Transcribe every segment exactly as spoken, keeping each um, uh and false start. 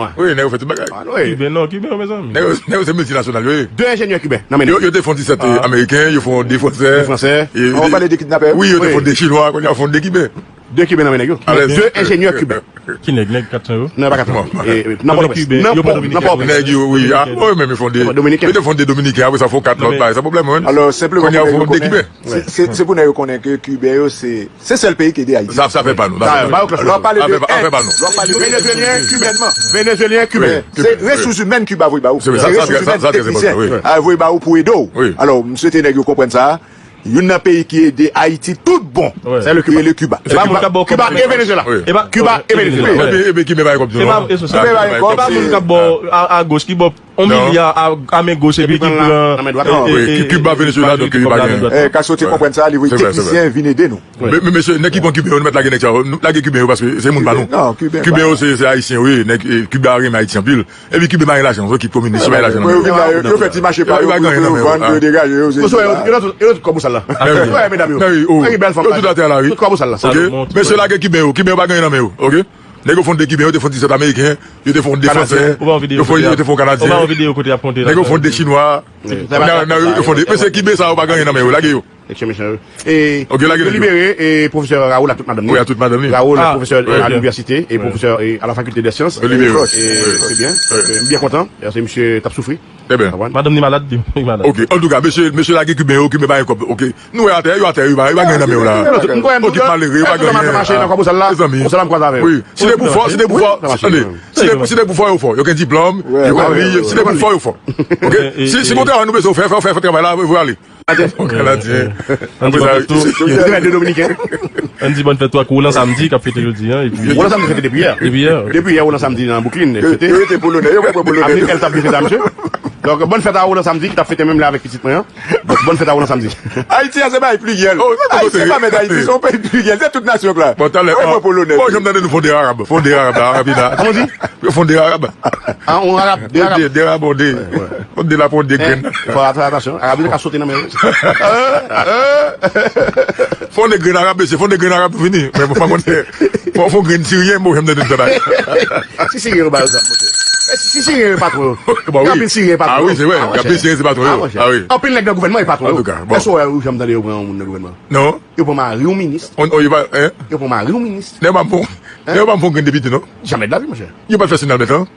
Chinwa. Wi, nèg yo fè tout bagay. Kiben non, Kiben yo, mezanmi. Nèg yo, nèg yo se miltinasyonal yo ye. De enjenyè kiben nan men nèg yo. Yo te fè yon ti sèt ameriken, yo fè yon de fransè. De fransè. Wi, yo te fè yon de chinwa, kounye a yo fè yon de kiben. De kiben nan men nèg yo. De enjenyè kiben. Ki nèg? Nèg kat san yo? Non, pa kat san. Nan Pòtoprens. Nan Pòtoprens. Nèg yo, wi. Yo menm yo fè yon de dominiken. Yo te fè yon de dominiken, apre sa fè yon kat lòt bagay, sa pwoblèm mwen. Alò, senpleman, kounye a yo fè yon de kiben. Se pou nèg yo konnen ke Kiben yo se, se sèl peyi ki ede Ayiti. Sa, sa fè pa nou. Lè w pale de èd, lè w pale de Venezyelyen, Kiben, Venezyelyen, Kiben. Se resous imèn Kiba voye ba ou. Se resous imèn, teknisyen. Voye ba ou pou ede w. Alò, m swete nèg yo konprann sa. Youn nan peyi ki ede Ayiti tout bon, se le Kiba. Kiba e Venezuela. Kiba e Venezuela. Epi, epi Kiben pa gen kòb. Kiben pa gen kòb. Se pa moun k ap ba w a, a goch ki ba w yon milya a, a men goch epi ki pran nan men dwat. Kiba Venezuela, donk Kiba gen. Castro te konprann sa, li voye teknisyen vin ede nou. Men, men mesye, nèg ki pran Kiben yo, nou mèt lage nèg sa yo. Nou lage Kiben yo paske se moun pa nou. Kiben yo se, se Ayisyen yo ye. Nèg, Kiba renmen Ayiti anpil. Epi Kiben pa gen lajan, se yon ekip kominis, yo pa gen lajan nan men yo. Yo fè ti mache pa yo pou yo vann, pou yo degaje yo. Yo tout kòb ou sal la. Yo tout atè la, wi. Tout kòb ou sal la. Mesye, lage Kiben yo. Kiben yo pa gen anyen nan men yo, oke? Nèg yo fè yon de Kiben, yo te fè yon ti sèt ameriken, yo te fè yon de fransè, yo te fè yon kanadyen. Nèg yo fè yon de chinwa. Yo fè yon de, mesye, Kiben sa yo pa gen anyen nan men yo, lage yo. Mesye, mesye. E yo libere e pwofesè Raoul ak tout madanm li. Wi, ak tout madanm li. Raoul, pwofesè a linivèsite e pwofesè a la fakilte dè syans. Yo libere. Se byen. M byen kontan. Se misye t ap soufri. Madanm ni malad, li malad. Ok, antouka, mesye, mesye lage Kiben yo, Kiben pa gen kòb. Ok. Nou wè atè, yo atè, yo pa, yo pa gen nan men yo la. Ekip malere, yo pa gen anyen. Mezanmi. Wi, si te pou fò, si te pou fò, tande, si te, si te pou fò, yo fò. Yo gen diplòm, yo konn li, si te pou fò, yo fò. Ok? Si, si gon travay nou bezwen fè, fè, fè, fè travay la, voye ale. Kanadyen. Ann di bòn fèt tou. Ann di bòn fèt tou ak Roland Samedi k ap fete jodi a. Epi Roland Samedi fete depi yè. Depi yè. Depi yè, Roland Samedi nan Brooklyn, li fete. Yo rete Polonè, yo pran Polonè. Avenue L t ap gen fete a misye. Donk, bòn fèt a Roland Samedi ki t ap fete menm lè avèk pitit mwen an. Donk, bòn fèt a Roland Samedi. Ayiti a se bagay pliryèl. Ayiti se pa mèt Ayiti, se yon peyi pliryèl, se tout nasyon k la. Bon, talè, bon, janm tande nou fè yon de arab, fè yon de arab la, arab la. Kòman di? Yo fè yon de arab. Ah, yon arab, de arab. De arab, de. Yon de la pou de grenn. Fò fè atansyon. Arab yo ka sote nan men yo. Fò de grenn arab, mesye, fò de grenn arab pou fini. Men fò konn fò, fò grenn siryen, bon, janm tande nou travay. Si siryen yo ba yo zam, monchè. Si siryen yo patwon yo. Gen anpil siryen patwon yo. Ah wi, se vre. Gen anpil siryen se patwon yo. Ah wi. Anpil nèg nan gouvènman yo patwon yo. Antouka, bon. Èske w wè ou janm tande yo pran yon moun nan gouvènman? Non. Yo pran mari yon minis. Yo pran mari yon minis. Nèg pa m fon. Nèg pa m fon grenn depite, non. Jamè de lavi, monchè. Yo pa t fè Senalbèt lan.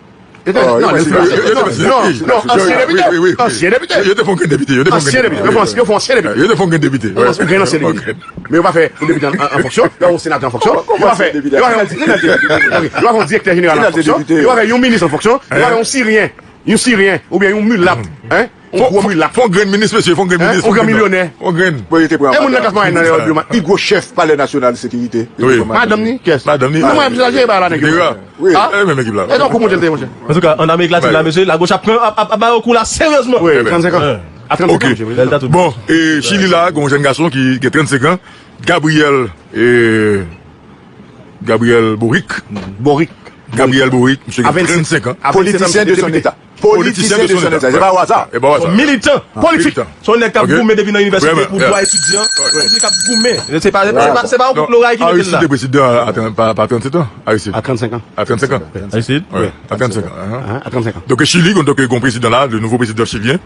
Yo te, non, non, non, ansyen depite. Wi, wi, wi. Ansyen depite. Yo te fè yon grenn depite. Yo te fè yon grenn depite. Yo fè ansyen depite. Yo te fè yon grenn depite. Yo fè yon grenn ansyen depite. Men yo pa fè yon depite an, an fonksyon, yo pa fè yon senatè an fonksyon, yo pa fè, yo pa fè yon, yo pa fè yon direktè jeneral an fonksyon, yo pa fè yon minis an fonksyon, yo pa fè yon siryen, yon siryen, oubyen yon milat, hein? Yon gwo milat. Fon grenn minis, mesye, fon grenn minis, yon grenn milyonè. Fon grenn. Bon, yo te pran. E moun nan klas mwayèn nan, yo di, pi gwo chèf Palè Nasyonal Sekirite. Wi. Madanm ni, kiyès? Madanm ni. Non, mwen, misye la jere bagay la, nèg yo. Wi, e menm ekip la. E donk, kou monte l te, monchè. Antouka, ann Amerik Latin la, mesye, lagòch ap pran, ap, ap, ap ba yo kou la seryezman. Wi, trannsenk an. A trannsenk an, mesye, prezidan. Bon, e Chili la, gen yon jèn gason ki gen trannsenk an, Gabriel, e, Gabriel Boric. Boric. Gabriel Boric, misye gen trannsenk an. Politisyen de son eta. Politisyen de son eta. Se pa o aza. Se pa o aza. Militan politik. Se yon nèg k ap goumen depi nan inivèsite pou dwa etidyan. Misye k ap goumen. Se pa, se pa, se pa yon kout loray ki mete l la. Aristide prezidan a, a, pa, pa trannsenk an. Aristide. A trannsenk an. A trannsenk an. Aristide? Wi, a trannsenk an. A trannsenk an. Donk Chili, donk, gon prezidan la, le nouveau président chilien,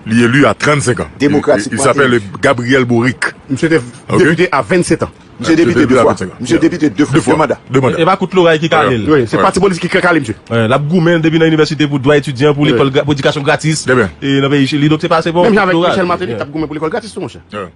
li eli a trannsenk an. Demokratikman eli. Il s'appelle Gabriel Boric. Misye te depite a vennsèt an. Misye depite de fwa. Misye depite de fwa. De fwa. De manda. De manda. E pa kout loray ki kale l. Wi, se pati politik ki kale misye. Wi, l ap goumen depi nan inivèsite pou dwa etidyan, pou lekòl, pou edikasyon gratis. E nan peyi Chili, donk se pa, se pa kout loray. Menm jan avèk Michel Martelly, t ap goumen pou lekòl gratis tou, monchè. Wi.